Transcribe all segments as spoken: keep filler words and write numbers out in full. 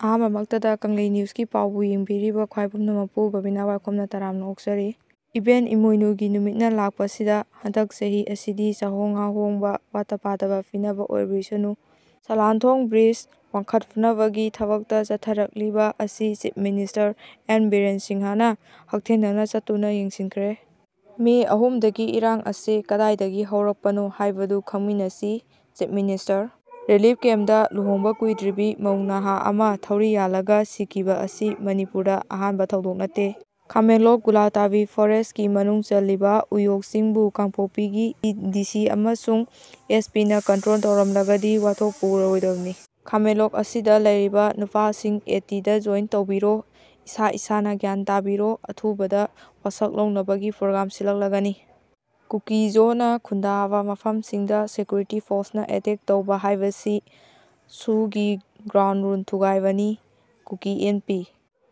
ꯑꯍꯥꯟꯕꯃꯛꯇꯗ ꯀꯪꯂꯩ ꯅ꯭ꯌꯨꯁꯀꯤ ꯄꯥꯎꯕꯨ ꯌꯦꯡꯕꯤꯔꯤꯕ ꯈ꯭ꯋꯥꯏ ꯄꯨꯝꯅꯃꯛꯄꯨ ꯕꯕꯤꯅꯥ ꯋꯥꯏꯈꯣꯝꯅ ꯇꯔꯥꯝꯅ ꯑꯣꯛꯆꯔꯤ꯫ ꯏꯕꯦꯟ ꯏꯃꯣꯏꯅꯨꯒꯤ ꯅꯨꯃꯤꯠꯅ ꯂꯥꯛꯄꯁꯤꯗ ꯍꯟꯗꯛ ꯆꯍꯤ ꯑꯁꯤꯗꯤ ꯆꯥꯍꯣꯡ ꯉꯥꯍꯣꯡꯕ ꯋꯥꯠꯇ ꯄꯥꯗꯕ ꯄꯤꯅꯕ ꯑꯣꯏꯕꯤꯁꯅꯨ꯫ ꯁꯂꯥꯟꯊꯣꯡ ꯕ꯭ꯔꯤꯖ ꯋꯥꯡꯈꯠꯅꯕꯒꯤ ꯊꯕꯛꯇ ꯆꯠꯊꯔꯛꯂꯤꯕ ꯑꯁꯤ ꯆꯤꯐ ꯃꯤꯅꯤꯁꯇꯔ ꯑꯦꯟ ꯕꯤꯔꯦꯟ ꯁꯤꯡꯍꯅ ꯍꯛꯊꯦꯡꯅꯅ ꯆꯠꯇꯨꯅ ꯌꯦꯡꯁꯤꯟꯈ꯭ꯔꯦ꯫ ꯃꯦ ꯑꯍꯨꯝꯗꯒꯤ ꯏꯔꯥꯡ ꯑꯁꯤ ꯀꯗꯥꯏꯗꯒꯤ ꯍꯧꯔꯛꯄꯅꯣ ꯍꯥꯏꯕꯗꯨ ꯈꯪꯃꯤꯟꯅꯁꯤ, ꯆꯤꯐ ꯃꯤꯅꯤꯁꯇꯔ꯫ ꯔꯤꯂꯤꯐ ꯀꯦꯝꯞꯇ ꯂꯨꯍꯣꯡꯕ ꯀꯨꯏꯗ꯭ꯔꯤꯕꯤ ꯃꯧ ꯅꯍꯥ ꯑꯃ ꯊꯧꯔꯤ ꯌꯥꯜꯂꯒ ꯁꯤꯈꯤꯕ ꯑꯁꯤ ꯃꯅꯤꯄꯨꯔꯗ ꯑꯍꯥꯟꯕ ꯊꯧꯗꯣꯛ ꯅꯠꯇꯦ꯫ ꯈꯥꯃꯦꯟꯂꯣꯛ ꯒꯨꯂꯥꯇꯥꯕꯤ ꯐꯣꯔꯦꯁ꯭ꯠꯀꯤ ꯃꯅꯨꯡ ꯆꯜꯂꯤꯕ ꯎꯌꯣꯛ ꯆꯤꯡꯕꯨ ꯀꯥꯡꯄꯣꯛꯄꯤꯒꯤ ꯗꯤ ꯁꯤ ꯑꯃꯁꯨꯡ ꯑꯦꯁ ꯄꯤꯅ ꯀꯟꯇ꯭ꯔꯣꯜ ꯇꯧꯔꯝꯂꯒꯗꯤ ꯋꯥꯊꯣꯛ ꯄꯨꯔꯣꯏꯗꯕꯅꯤ꯫ ꯈꯥꯃꯦꯟꯂꯣꯛ ꯑꯁꯤꯗ ꯂꯩꯔꯤꯕ ꯅꯨꯄꯥꯁꯤꯡ ꯑꯦ ꯇꯤꯗ ꯖꯣꯏꯟ ꯇꯧꯕꯤꯔꯣ, ꯏꯁꯥ ꯏꯁꯥꯅ ꯒ꯭ꯌꯥꯟ ꯇꯥꯕꯤꯔꯣ, ꯑꯊꯨꯕꯗ ꯋꯥꯁꯛ ꯂꯧꯅꯕꯒꯤ ꯄ꯭ꯔꯣꯒ꯭ꯔꯥꯝ ꯁꯤꯜꯂꯛꯂꯒꯅꯤ꯫ ꯀꯨꯀꯤꯖꯣꯅ ꯈꯨꯟꯗꯥꯕ ꯃꯐꯝꯁꯤꯡꯗ ꯁꯦꯀ꯭ꯌꯨꯔꯤꯇꯤ ꯐꯣꯔꯁꯅ ꯑꯦꯇꯦꯛ ꯇꯧꯕ ꯍꯥꯏꯕꯁꯤ ꯁꯨꯒꯤ ꯒ꯭ꯔꯥꯎꯟ ꯔꯨꯜ ꯊꯨꯒꯥꯏꯕꯅꯤ, ꯀꯨꯀꯤ ꯑꯦꯟ ꯄꯤ꯫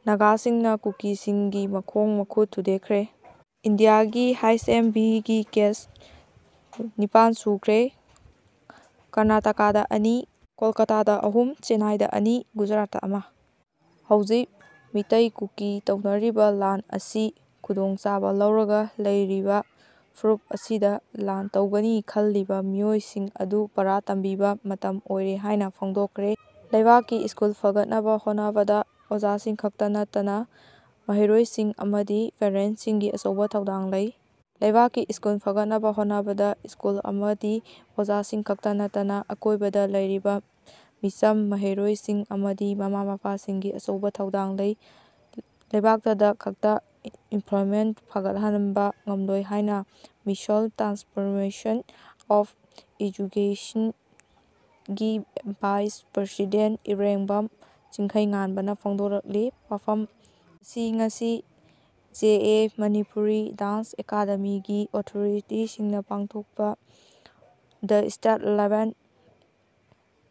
ꯅꯥꯒꯥꯁꯤꯡꯅ ꯀꯨꯀꯤꯁꯤꯡꯒꯤ ꯃꯈꯣꯡ ꯃꯈꯨꯠ ꯊꯨꯗꯦꯛꯈ꯭ꯔꯦ꯫ ꯏꯟꯗꯤꯌꯥꯒꯤ ꯍꯩꯆ ꯑꯦꯝ ꯚꯤꯒꯤ ꯀꯦꯁ ꯅꯤꯄꯥꯟ ꯁꯨꯈ꯭ꯔꯦ꯫ ꯀꯔꯅꯥꯇꯀꯥꯗ ꯑꯅꯤ, ꯀꯣꯜꯀꯇꯥꯗ ꯑꯍꯨꯝ, ꯆꯦꯟꯅꯥꯏꯗ ꯑꯅꯤ, ꯒꯨꯖꯔꯥꯠꯇ ꯑꯃ꯫ ꯍꯧꯖꯤꯛ ꯃꯤꯇꯩ ꯀꯨꯀꯤ ꯇꯧꯅꯔꯤꯕ ꯂꯥꯟ ꯑꯁꯤ ꯈꯨꯗꯣꯡꯆꯥꯕ ꯂꯧꯔꯒ ꯂꯩꯔꯤꯕ ꯐꯨꯔꯨꯞ ꯑꯁꯤꯗ ꯂꯥꯟ ꯇꯧꯒꯅꯤ ꯈꯜꯂꯤꯕ ꯃꯤꯑꯣꯏꯁꯤꯡ ꯑꯗꯨ ꯄꯔꯥ ꯇꯝꯕꯤꯕ ꯃꯇꯝ ꯑꯣꯏꯔꯦ ꯍꯥꯏꯅ ꯐꯣꯡꯗꯣꯛꯈ꯭ꯔꯦ꯫ ꯂꯩꯕꯥꯛꯀꯤ ꯁ꯭ꯀꯨꯜ ꯐꯒꯠꯅꯕ ꯍꯣꯠꯅꯕꯗ ꯑꯣꯖꯥꯁꯤꯡ ꯈꯛꯇ ꯅꯠꯇꯅ ꯃꯍꯩꯔꯣꯏꯁꯤꯡ ꯑꯃꯗꯤ ꯄꯦꯔꯦꯟꯁꯁꯤꯡꯒꯤ ꯑꯆꯧꯕ ꯊꯧꯗꯥꯡ ꯂꯩ꯫ ꯂꯩꯕꯥꯛꯀꯤ ꯁ꯭ꯀꯨꯜ ꯐꯒꯠꯅꯕ ꯍꯣꯠꯅꯕꯗ ꯁ꯭ꯀꯨꯜ ꯑꯃꯗꯤ ꯑꯣꯖꯥꯁꯤꯡ ꯈꯛꯇ ꯅꯠꯇꯅ ꯑꯀꯣꯏꯕꯗ ꯂꯩꯔꯤꯕ ꯃꯤꯆꯝ, ꯃꯍꯩꯔꯣꯏꯁꯤꯡ ꯑꯃꯗꯤ ꯃꯃꯥ ꯃꯄꯥꯁꯤꯡꯒꯤ ꯑꯆꯧꯕ ꯊꯧꯗꯥꯡ ꯂꯩ꯫ ꯂꯩꯕꯥꯛꯇꯗ ꯈꯛꯇ employment ꯐꯒꯠꯍꯟꯕ ꯉꯝꯂꯣꯏ ꯍꯥꯏꯅ Mission Transformation of Educationꯒꯤ vice president ꯏꯔꯦꯡꯕꯝ ꯆꯤꯡꯈꯩꯉꯥꯟꯕꯅ ꯐꯣꯡꯗꯣꯔꯛꯂꯤ꯫ ꯋꯥꯐꯝ ꯑꯁꯤ ꯉꯁꯤ ꯖꯦ ꯑꯦ ꯃꯅꯤꯄꯨꯔꯤ ꯗꯥꯟꯁ ꯑꯦꯀꯥꯗꯃꯤꯒꯤ ꯑꯣꯊꯣꯔꯤꯇꯤꯁꯤꯡꯅ ꯄꯥꯡꯊꯣꯛꯄ The State Level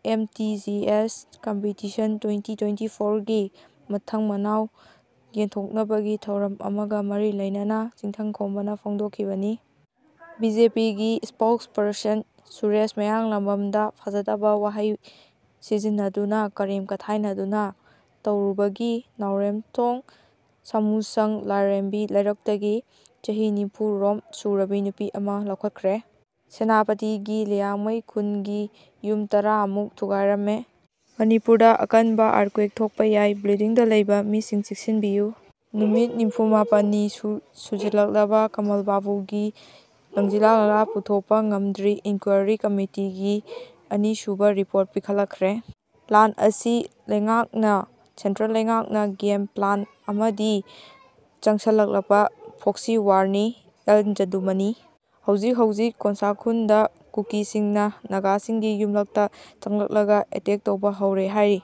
M T G S Competition twenty twenty fourꯒꯤ ꯃꯊꯪ ꯃꯅꯥꯎ ꯌꯦꯟꯊꯣꯛꯅꯕꯒꯤ ꯊꯧꯔꯝ ꯑꯃꯒ ꯃꯔꯤ ꯂꯩꯅꯅ ꯆꯤꯡꯊꯪꯈꯣꯝꯕꯅ ꯐꯣꯡꯗꯣꯛꯈꯤꯕꯅꯤ꯫ ꯕꯤ ꯖꯦ ꯄꯤꯒꯤ spokesperson ꯁꯨꯔꯦꯁ ꯃꯌꯥꯡꯂꯝꯕꯝꯗ ꯐꯖꯗꯕ ꯋꯥꯍꯩ ꯁꯤꯖꯤꯟꯅꯗꯨꯅ ꯀꯔꯦꯝ ꯀꯊꯥꯏꯅꯗꯨꯅ ꯇꯧꯔꯨꯕꯒꯤ ꯅꯥꯎꯔꯦꯝꯊꯣꯡ ꯁꯥꯃꯨꯁꯪ ꯂꯥꯏꯔꯦꯝꯕꯤ ꯂꯩꯔꯛꯇꯒꯤ ꯆꯍꯤ ꯅꯤꯐꯨ ꯔꯣꯝ ꯁꯨꯔꯕꯤ ꯅꯨꯄꯤ ꯑꯃ ꯂꯧꯈꯠꯈ꯭ꯔꯦ꯫ ꯁꯦꯅꯥꯄꯇꯤꯒꯤ ꯂꯤꯌꯥꯡꯃꯩ ꯈꯨꯟꯒꯤ ꯌꯨꯝ ꯇꯔꯥꯃꯨꯛ ꯊꯨꯒꯥꯏꯔꯝꯃꯦ꯫ ꯃꯅꯤꯄꯨꯔꯗ ꯑꯀꯟꯕ earthquake ꯊꯣꯛꯄ ꯌꯥꯏ, buildingꯗ ꯂꯩꯕ ꯃꯤꯁꯤꯡ ꯆꯦꯛꯁꯤꯟꯕꯤꯌꯨ꯫ ꯅꯨꯃꯤꯠ ꯅꯤꯐꯨ ꯃꯥꯄꯟꯅꯤ ꯁꯨ-, ꯁꯨꯖꯤꯜꯂꯛꯂꯕ ꯀꯃꯜ ꯕꯥꯕꯨꯒꯤ ꯂꯪꯖꯤꯂꯥ ꯂꯥ ꯄꯨꯊꯣꯛꯄ ꯉꯝꯗ꯭ꯔꯤ꯫ Inquiry Committeeꯒꯤ ꯑꯅꯤꯁꯨꯕ report ꯄꯤꯈꯠꯂꯛꯈ꯭ꯔꯦ꯫ ꯂꯥꯟ ꯑꯁꯤ ꯂꯩꯉꯥꯛꯅ, central ꯂꯩꯉꯥꯛꯅ game plan ꯑꯃꯗꯤ ꯆꯪꯁꯜꯂꯛꯂꯕ proxy warꯅꯤ꯫ ꯑꯦꯜ ꯖꯗꯨꯃꯅꯤ꯫ ꯍꯧꯖꯤꯛ ꯍꯧꯖꯤꯛ ꯀꯣꯟꯁꯥꯈꯨꯟꯗ ꯀꯨꯀꯤꯁꯤꯡꯅ ꯅꯥꯒꯥꯁꯤꯡꯒꯤ ꯌꯨꯝꯂꯛꯇ ꯆꯪꯂꯛꯂꯒ attack ꯇꯧꯕ ꯍꯧꯔꯦ ꯍꯥꯏꯔꯤ꯫